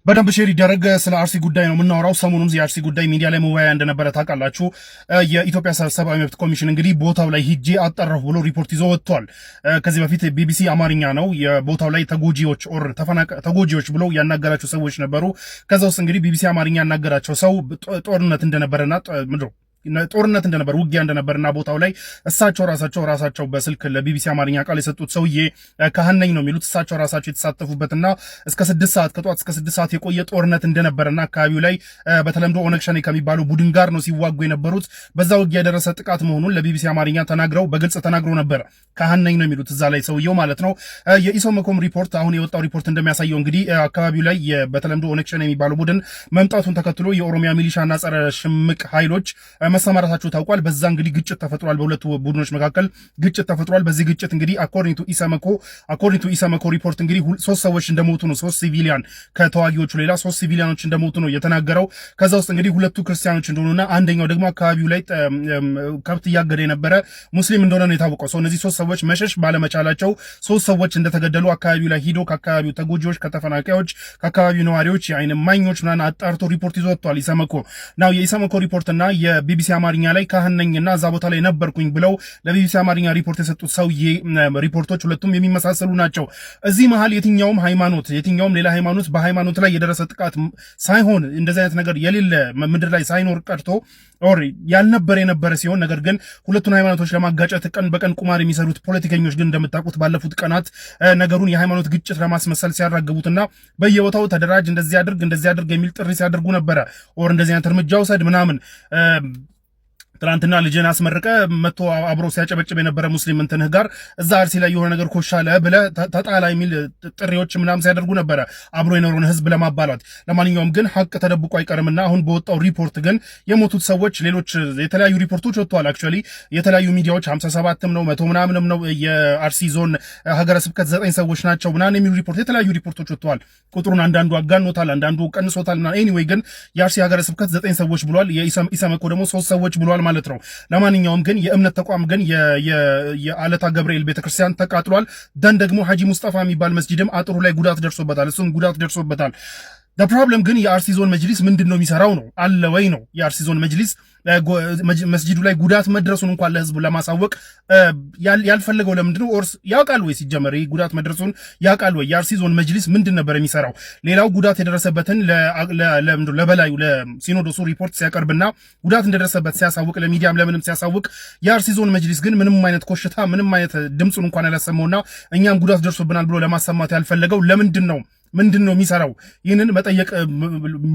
በደንብ share ይደረግ። ስለ አርሲ ጉዳይ ነው የምናወራው። ሰሞኑን የአርሲ ጉዳይ ሚዲያ ላይ መወያያ እንደነበረ ታውቃላችሁ። የኢትዮጵያ ሰብአዊ መብት ኮሚሽን እንግዲህ ቦታው ላይ ሂጄ አጣራሁ ብሎ ሪፖርት ይዞ ወጥቷል። ከዚህ በፊት ቢቢሲ አማርኛ ነው የቦታው ላይ ተጎጂዎች or ተጎጂዎች ብሎ ያናገራቸው ሰዎች ነበሩ። ከዛ ውስጥ እንግዲህ ቢቢሲ አማርኛ ያናገራቸው ሰው ጦርነት እንደነበረና ምንድነው ጦርነት እንደነበር፣ ውጊያ እንደነበርና ቦታው ላይ እሳቸው ራሳቸው በስልክ ለቢቢሲ አማርኛ ቃል የሰጡት ሰውዬ ካህን ነኝ ነው የሚሉት። እሳቸው ራሳቸው የተሳተፉበትና እስከ 6 ሰዓት፣ ከጠዋት እስከ 6 ሰዓት የቆየ ጦርነት እንደነበረና አካባቢው ላይ በተለምዶ ኦነግ ሸኔ ከሚባለው ቡድን ጋር ነው ሲዋጉ የነበሩት። በዛ ውጊያ የደረሰ ጥቃት መሆኑን ለቢቢሲ አማርኛ ተናግረው በግልጽ ተናግሮ ነበር። ካህን ነኝ ነው የሚሉት እዛ ላይ ሰውየው ማለት ነው። የኢሰመኮም ሪፖርት፣ አሁን የወጣው ሪፖርት እንደሚያሳየው እንግዲህ አካባቢው ላይ በተለምዶ ኦነግ ሸኔ የሚባለው ቡድን መምጣቱን ተከትሎ የኦሮሚያ ሚሊሻና ጸረ ሽምቅ ኃይሎች መሰማራታቸው ታውቋል። በዛ እንግዲህ ግጭት ተፈጥሯል። በሁለቱ ቡድኖች መካከል ግጭት ተፈጥሯል። በዚህ ግጭት እንግዲህ according to ኢሰመኮ ሪፖርት እንግዲህ ሶስት ሰዎች እንደሞቱ ነው። ሶስት civilian፣ ከተዋጊዎቹ ሌላ ሶስት civilian ኖች እንደሞቱ ነው የተናገረው። ከዛ ውስጥ እንግዲህ ሁለቱ ክርስቲያኖች እንደሆኑና አንደኛው ደግሞ አካባቢው ላይ ከብት እያገደ የነበረ ሙስሊም እንደሆነ ነው የታወቀው። So እነዚህ ሶስት ሰዎች መሸሽ ባለመቻላቸው ሶስት ሰዎች እንደተገደሉ አካባቢው ላይ ሂዶ ከአካባቢው ተጎጂዎች፣ ከተፈናቃዮች፣ ከአካባቢው ነዋሪዎች፣ የአይን እማኞች ምናምን አጣርቶ ሪፖርት ይዞ ወጥቷል። ኢሰመኮ now የኢሰመኮ ሪፖርት እና የቢቢሲ አማርኛ ላይ ካህን ነኝና እዛ ቦታ ላይ ነበርኩኝ ብለው ለቢቢሲ አማርኛ ሪፖርት የሰጡት ሰውዬ ሪፖርቶች ሁለቱም የሚመሳሰሉ ናቸው። እዚህ መሀል የትኛውም ሃይማኖት፣ የትኛውም ሌላ ሃይማኖት በሃይማኖት ላይ የደረሰ ጥቃት ሳይሆን፣ እንደዚህ አይነት ነገር የሌለ ምድር ላይ ሳይኖር ቀርቶ or ያልነበረ የነበረ ሲሆን፣ ነገር ግን ሁለቱን ሃይማኖቶች ለማጋጨት ቀን በቀን ቁማር የሚሰሩት ፖለቲከኞች ግን እንደምታውቁት ባለፉት ቀናት ነገሩን የሃይማኖት ግጭት ለማስመሰል ሲያራግቡትና በየቦታው ተደራጅ፣ እንደዚህ አድርግ፣ እንደዚህ አድርግ የሚል ጥሪ ሲያደርጉ ነበረ። Or እንደዚህ አይነት እርምጃ ውሰድ ምናምን፣ ትናንትና ልጅን አስመርቀ መጥቶ አብሮ ሲያጨበጭብ የነበረ ሙስሊም እንትንህ ጋር እዛ አርሲ ላይ የሆነ ነገር ኮሻለ ብለህ ተጣላ የሚል ጥሪዎች ምናምን ሲያደርጉ ነበረ አብሮ የኖረውን ህዝብ ለማባላት። ለማንኛውም ግን ሀቅ ተደብቆ አይቀርምና አሁን በወጣው ሪፖርት ግን የሞቱት ሰዎች፣ ሌሎች የተለያዩ ሪፖርቶች ወጥተዋል። Actually የተለያዩ ሚዲያዎች 57ም ነው፣ 100 ምናምንም ነው፣ የአርሲ ዞን ሀገረ ስብከት ዘጠኝ ሰዎች ናቸው ምናምን የሚሉ ሪፖርት፣ የተለያዩ ሪፖርቶች ወጥተዋል። ቁጥሩን አንዳንዱ አጋኖታል፣ አንዳንዱ ቀንሶታል። Anyway ግን የአርሲ ሀገረ ስብከት ዘጠኝ ሰዎች ብሏል። የኢሰመኮ ደግሞ ሶስት ሰዎች ብሏል ማለት ነው። ለማንኛውም ግን የእምነት ተቋም ግን የአለታ ገብርኤል ቤተክርስቲያን ተቃጥሏል። Then ደግሞ ሀጂ ሙስጠፋ የሚባል መስጂድም አጥሩ ላይ ጉዳት ደርሶበታል። እሱም ጉዳት ደርሶበታል። Problem ግን የአርሲ ዞን መጅሊስ ምንድን ነው የሚሰራው ነው፣ አለ ወይ ነው። የአርሲ ዞን መጅሊስ መስጂዱ ላይ ጉዳት መድረሱን እንኳን ለህዝቡ ለማሳወቅ ያልፈለገው ለምንድን ነው? Or ያውቃል ወይ? ሲጀመር ይህ ጉዳት መድረሱን ያውቃል ወይ? የአርሲ ዞን መጅሊስ ምንድን ነበር የሚሰራው? ሌላው ጉዳት የደረሰበትን ለበላዩ ለሲኖዶሱ ሪፖርት ሲያቀርብና ጉዳት እንደደረሰበት ሲያሳውቅ፣ ለሚዲያም ለምንም ሲያሳውቅ፣ የአርሲ ዞን መጅሊስ ግን ምንም አይነት ኮሽታ፣ ምንም አይነት ድምፁን እንኳን ያላሰማውና እኛም ጉዳት ደርሶብናል ብሎ ለማሰማት ያልፈለገው ለምንድን ነው? ምንድን ነው የሚሰራው? ይህንን መጠየቅ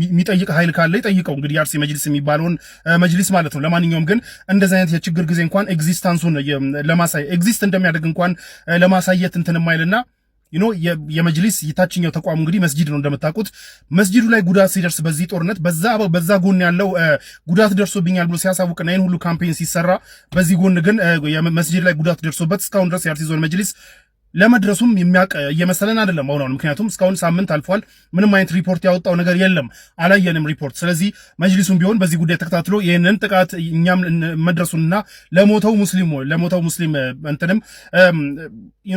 የሚጠይቅ ኃይል ካለ ይጠይቀው። እንግዲህ የአርሲ መጅሊስ የሚባለውን መጅሊስ ማለት ነው። ለማንኛውም ግን እንደዚህ አይነት የችግር ጊዜ እንኳን existence ኡን ለማሳየት፣ exist እንደሚያደርግ እንኳን ለማሳየት እንትን የማይልና የመጅሊስ የታችኛው ተቋሙ እንግዲህ መስጂድ ነው እንደምታውቁት። መስጂዱ ላይ ጉዳት ሲደርስ በዚህ ጦርነት በዛ ጎን ያለው ጉዳት ደርሶብኛል ብሎ ሲያሳውቅና ይህን ሁሉ campaign ሲሰራ፣ በዚህ ጎን ግን መስጂድ ላይ ጉዳት ደርሶበት እስካሁን ድረስ የአርሲ ዞን መጅሊስ ለመድረሱም የሚያውቅ እየመሰለን አይደለም አሁን አሁን። ምክንያቱም እስካሁን ሳምንት አልፏል። ምንም አይነት ሪፖርት ያወጣው ነገር የለም፣ አላየንም ሪፖርት። ስለዚህ መጅሊሱም ቢሆን በዚህ ጉዳይ ተከታትሎ ይህንን ጥቃት እኛም መድረሱንና ለሞተው ሙስሊም እንትንም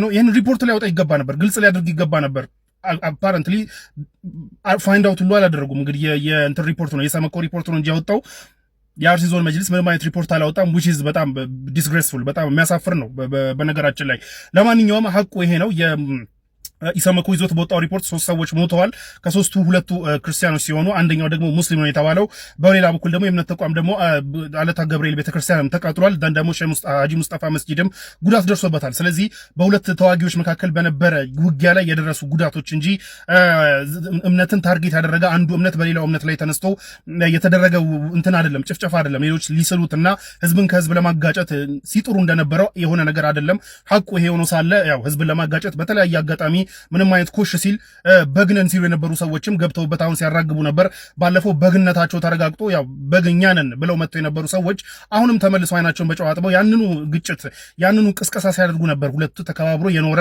ይህን ሪፖርት ሊያወጣ ይገባ ነበር፣ ግልጽ ሊያደርግ ይገባ ነበር። Apparently find out ሁሉ አላደረጉም። እንግዲህ የእንትን ሪፖርት ነው፣ የኢሰመኮ ሪፖርት ነው እንጂ ያወጣው የአርሲ ዞን መጅሊስ ምንም አይነት ሪፖርት አላወጣም። Which is በጣም disgraceful፣ በጣም የሚያሳፍር ነው በነገራችን ላይ። ለማንኛውም ሀቁ ይሄ ነው። ኢሰመኮ ይዞት በወጣው ሪፖርት ሶስት ሰዎች ሞተዋል። ከሶስቱ ሁለቱ ክርስቲያኖች ሲሆኑ አንደኛው ደግሞ ሙስሊም ነው የተባለው። በሌላ በኩል ደግሞ የእምነት ተቋም ደግሞ አለታ ገብርኤል ቤተክርስቲያንም ተቃጥሏል። Then ደግሞ ሀጂ ሙስጠፋ መስጂድም ጉዳት ደርሶበታል። ስለዚህ በሁለት ተዋጊዎች መካከል በነበረ ውጊያ ላይ የደረሱ ጉዳቶች እንጂ እምነትን target ያደረገ፣ አንዱ እምነት በሌላው እምነት ላይ ተነስቶ የተደረገ እንትን አይደለም፣ ጭፍጨፋ አይደለም። ሌሎች ሊስሉትና ህዝብን ከህዝብ ለማጋጨት ሲጥሩ እንደነበረው የሆነ ነገር አይደለም። ሀቁ ይሄ ሆኖ ሳለ ያው ህዝብን ለማጋጨት በተለያየ አጋጣሚ ምንም አይነት ኮሽ ሲል በግነን ሲሉ የነበሩ ሰዎችም ገብተውበት አሁን ሲያራግቡ ነበር። ባለፈው በግነታቸው ተረጋግጦ ያው በግኛ ነን ብለው መጥተው የነበሩ ሰዎች አሁንም ተመልሰው አይናቸውን በጨው አጥበው ያንኑ ግጭት፣ ያንኑ ቅስቀሳ ሲያደርጉ ነበር። ሁለቱ ተከባብሮ የኖረ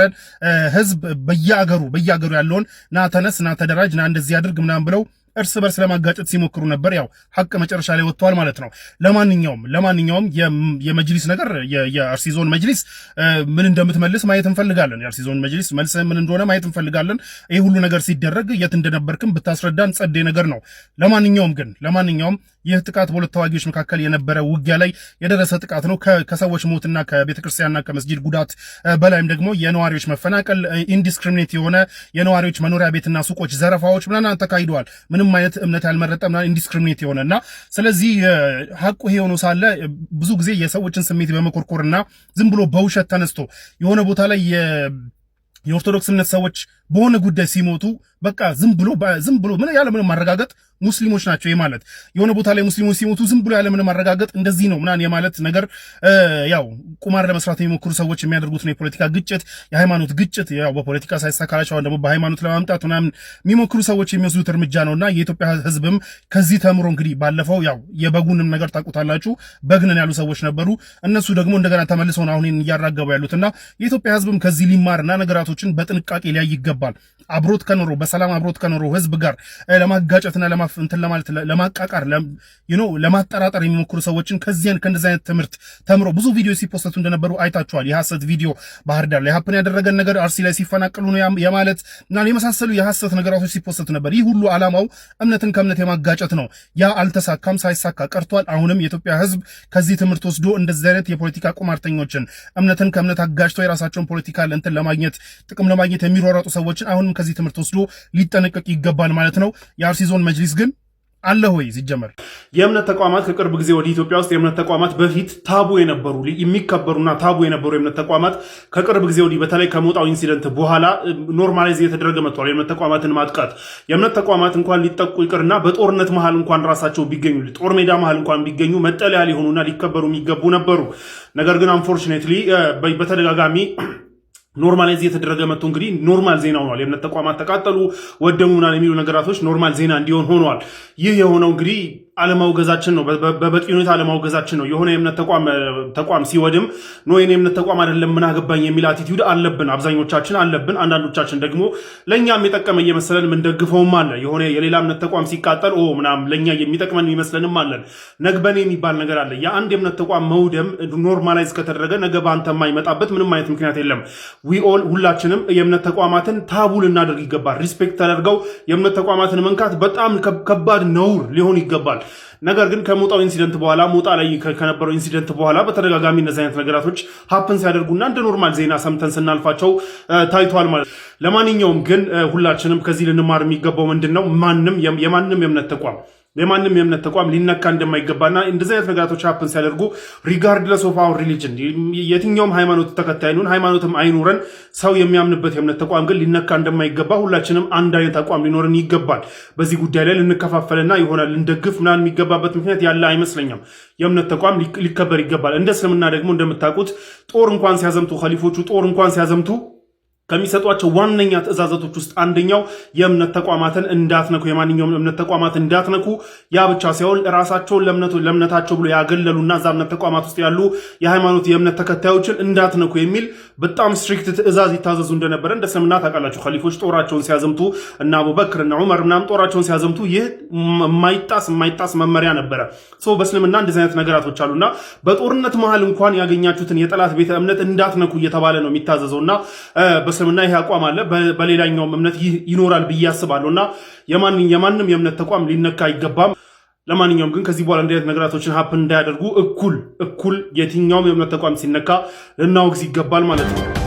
ህዝብ በየአገሩ ያለውን ና ተነስ፣ ና ተደራጅ፣ ና እንደዚህ አድርግ ምናምን ብለው እርስ በርስ ለማጋጨት ሲሞክሩ ነበር። ያው ሀቅ መጨረሻ ላይ ወጥተዋል ማለት ነው። ለማንኛውም የመጅሊስ ነገር፣ የአርሲ ዞን መጅሊስ ምን እንደምትመልስ ማየት እንፈልጋለን። የአርሲ ዞን መጅሊስ መልስ ምን እንደሆነ ማየት እንፈልጋለን። ይህ ሁሉ ነገር ሲደረግ የት እንደነበርክም ብታስረዳን ጸዴ ነገር ነው። ለማንኛውም ግን ለማንኛውም ይህ ጥቃት በሁለት ተዋጊዎች መካከል የነበረ ውጊያ ላይ የደረሰ ጥቃት ነው። ከሰዎች ሞትና ከቤተክርስቲያንና ከመስጂድ ጉዳት በላይም ደግሞ የነዋሪዎች መፈናቀል፣ indiscriminate የሆነ የነዋሪዎች መኖሪያ ቤትና ሱቆች ዘረፋዎች ምናምን ተካሂደዋል። ምንም አይነት እምነት ያልመረጠ ምናምን indiscriminate የሆነ። እና ስለዚህ ሀቁ ይሄ ሆኖ ሳለ ብዙ ጊዜ የሰዎችን ስሜት በመኮርኮርና ዝም ብሎ በውሸት ተነስቶ የሆነ ቦታ ላይ የኦርቶዶክስ እምነት ሰዎች በሆነ ጉዳይ ሲሞቱ በቃ ዝም ብሎ ምን ያለ ምንም ማረጋገጥ ሙስሊሞች ናቸው የማለት፣ የሆነ ቦታ ላይ ሙስሊሞች ሲሞቱ ዝም ብሎ ያለ ምንም ማረጋገጥ እንደዚህ ነው ምናምን የማለት ነገር ያው ቁማር ለመስራት የሚሞክሩ ሰዎች የሚያደርጉት ነው። የፖለቲካ ግጭት፣ የሃይማኖት ግጭት ያው በፖለቲካ ሳይሳካላቸው አሁን ደግሞ በሃይማኖት ለማምጣት ምናምን የሚሞክሩ ሰዎች የሚወስዱት እርምጃ ነውና የኢትዮጵያ ሕዝብም ከዚህ ተምሮ እንግዲህ ባለፈው ያው የበጉንም ነገር ታውቁታላችሁ። በግነን ያሉ ሰዎች ነበሩ። እነሱ ደግሞ እንደገና ተመልሰው ነው አሁን እያራገቡ ያሉትና የኢትዮጵያ ሕዝብም ከዚህ ሊማርና ነገራቶችን በጥንቃቄ ሊያይ ይገባል። አብሮት ከኖረው፣ በሰላም አብሮት ከኖረው ህዝብ ጋር ለማጋጨትና እንትን ለማለት፣ ለማቃቃር፣ ለማጠራጠር የሚሞክሩ ሰዎችን ከዚያን ከእንደዚህ አይነት ትምህርት ተምሮ ብዙ ቪዲዮ ሲ post ቱ እንደነበሩ አይታችኋል። የሐሰት ቪዲዮ ባህር ዳር ላይ happen ያደረገን ነገር አርሲ ላይ ሲፈናቀሉ ነው የማለት እና የመሳሰሉ የሐሰት ነገራቶች ሲ post ቱ ነበር። ይህ ሁሉ ዓላማው እምነትን ከእምነት የማጋጨት ነው። ያ አልተሳካም፣ ሳይሳካ ቀርቷል። አሁንም የኢትዮጵያ ህዝብ ከዚህ ትምህርት ወስዶ እንደዚህ አይነት የፖለቲካ ቁማርተኞችን፣ እምነትን ከእምነት አጋጭተው የራሳቸውን ፖለቲካ እንትን ለማግኘት፣ ጥቅም ለማግኘት የሚሯሯጡ ሰዎችን አሁንም ከዚህ ትምህርት ወስዶ ሊጠነቀቅ ይገባል ማለት ነው። የአርሲ ዞን መጅሊስ ግን አለ ወይ ሲጀመር? የእምነት ተቋማት ከቅርብ ጊዜ ወዲህ ኢትዮጵያ ውስጥ የእምነት ተቋማት በፊት taboo የነበሩ፣ የሚከበሩና taboo የነበሩ የእምነት ተቋማት ከቅርብ ጊዜ ወዲህ በተለይ ከሞጣው incident በኋላ normalize እየተደረገ መጥቷል። የእምነት ተቋማትን ማጥቃት፣ የእምነት ተቋማት እንኳን ሊጠቁ ይቅርና በጦርነት መሃል እንኳን ራሳቸው ቢገኙ፣ ጦር ሜዳ መሃል እንኳን ቢገኙ መጠለያ ሊሆኑና ሊከበሩ የሚገቡ ነበሩ። ነገር ግን unfortunately በተደጋጋሚ normalize እየተደረገ መጥቶ እንግዲህ normal ዜና ሆኗል። የእምነት ተቋማት ተቃጠሉ፣ ወደሙ ምናምን የሚሉ ነገራቶች normal ዜና እንዲሆን ሆኗል። ይህ የሆነው እንግዲህ አለማውገዛችን ነው። በበቂ ሁኔታ አለማውገዛችን ነው። የሆነ የእምነት ተቋም ሲወድም no የኔ የእምነት ተቋም አይደለም ምን አገባኝ የሚል attitude አለብን፣ አብዛኞቻችን አለብን። አንዳንዶቻችን ደግሞ ለእኛም የጠቀመ እየመሰለን የምንደግፈውም አለ። የሆነ የሌላ እምነት ተቋም ሲቃጠል ኦ ምናምን ለእኛ የሚጠቅመን የሚመስለንም አለን። ነግበኔ የሚባል ነገር አለ። የአንድ የእምነት ተቋም መውደም normalize ከተደረገ ነገ በአንተ የማይመጣበት ምንም አይነት ምክንያት የለም። We all ሁላችንም የእምነት ተቋማትን taboo ልናደርግ ይገባል። Respect ተደርገው የእምነት ተቋማትን መንካት በጣም ከባድ ነውር ሊሆን ይገባል። ነገር ግን ከሞጣው incident በኋላ፣ ሞጣ ላይ ከነበረው incident በኋላ በተደጋጋሚ እነዚህ አይነት ነገራቶች happen ሲያደርጉና እንደ normal ዜና ሰምተን ስናልፋቸው ታይቷል ማለት። ለማንኛውም ግን ሁላችንም ከዚህ ልንማር የሚገባው ምንድን ነው? ማንም የማንም የእምነት ተቋም ሊነካ እንደማይገባና እንደዚህ አይነት ነገራቶች happen ሲያደርጉ regardless of our religion የትኛውም ሃይማኖት ተከታይ እንሁን፣ ሃይማኖትም አይኑረን፣ ሰው የሚያምንበት የእምነት ተቋም ግን ሊነካ እንደማይገባ ሁላችንም አንድ አይነት አቋም ሊኖረን ይገባል። በዚህ ጉዳይ ላይ ልንከፋፈልና የሆነ ልንደግፍ ምናምን የሚገባበት ምክንያት ያለ አይመስለኝም። የእምነት ተቋም ሊከበር ይገባል። እንደ እስልምና ደግሞ እንደምታውቁት ጦር እንኳን ሲያዘምቱ፣ ከሊፎቹ ጦር እንኳን ሲያዘምቱ ከሚሰጧቸው ዋነኛ ትእዛዛቶች ውስጥ አንደኛው የእምነት ተቋማትን እንዳትነኩ፣ የማንኛውም እምነት ተቋማት እንዳትነኩ። ያ ብቻ ሳይሆን ራሳቸውን ለእምነታቸው ብሎ ያገለሉና እዛ እምነት ተቋማት ውስጥ ያሉ የሃይማኖት የእምነት ተከታዮችን እንዳትነኩ የሚል በጣም strict ትእዛዝ ይታዘዙ እንደነበረ እንደ እስልምና ታውቃላችሁ። ከሊፎች ጦራቸውን ሲያዘምቱ እና አቡበክር እና ዑመር ምናምን ጦራቸውን ሲያዘምቱ ይህ የማይጣስ የማይጣስ መመሪያ ነበረ። በእስልምና እንደዚህ አይነት ነገራቶች አሉና በጦርነት መሃል እንኳን ያገኛችሁትን የጠላት ቤተ እምነት እንዳትነኩ እየተባለ ነው የሚታዘዘው እና በእስልምና ይህ አቋም አለ። በሌላኛውም እምነት ይህ ይኖራል ብዬ አስባለሁ እና የማንም የእምነት ተቋም ሊነካ አይገባም። ለማንኛውም ግን ከዚህ በኋላ እንዲህ አይነት ነገራቶችን happen እንዳያደርጉ እኩል እኩል የትኛውም የእምነት ተቋም ሲነካ ልናወግዝ ይገባል ማለት ነው።